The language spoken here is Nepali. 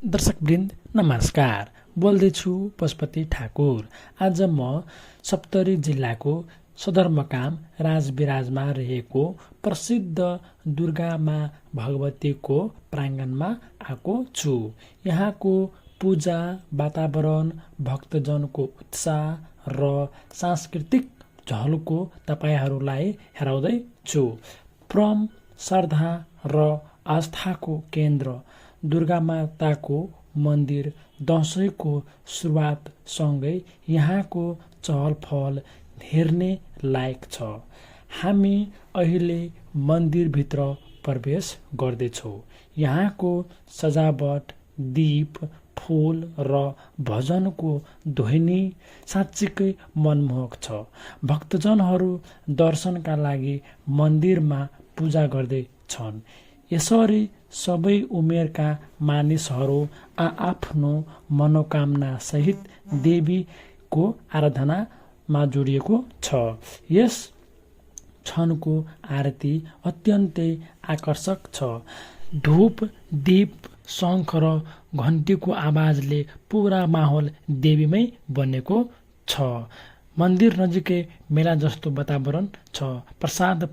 दर्शकवृन्द नमस्कार। बोल्दैछु पशुपति ठाकुर। आज म सप्तरी जिल्लाको सदरमुकाम राजविराजमा रहेको प्रसिद्ध दुर्गामा भगवतीको प्राङ्गणमा आएको छु। यहाँको पूजा वातावरण, भक्तजनको उत्साह र सांस्कृतिक झलको तपाईहरूलाई हेराउँदैछु। प्रेम, श्रद्धा र आस्थाको केन्द्र दुर्गामाताको मन्दिर दशैंको सुरुवातसँगै यहाँको चहलपहल हेर्ने लायक छ। हामी अहिले मन्दिरभित्र प्रवेश गर्दैछौँ। यहाँको सजावट, दीप, फूल र भजनको ध्वनि साँच्चीकै मनमोहक छ। भक्तजनहरू दर्शनका लागि मन्दिरमा पूजा गर्दै छन्। यसरी सबै उमेरका मानिसहरू आआफ्नो मनोकामना सहित देवीको आराधनामा जोडिएको छ। यस क्षणको आरती अत्यन्तै आकर्षक छ। धूप, दीप, शङ्ख र घन्टीको आवाजले पुरा माहौल देवीमै बनेको छ। मन्दिर नजिकै मेला जस्तो वातावरण छ। प्रसाद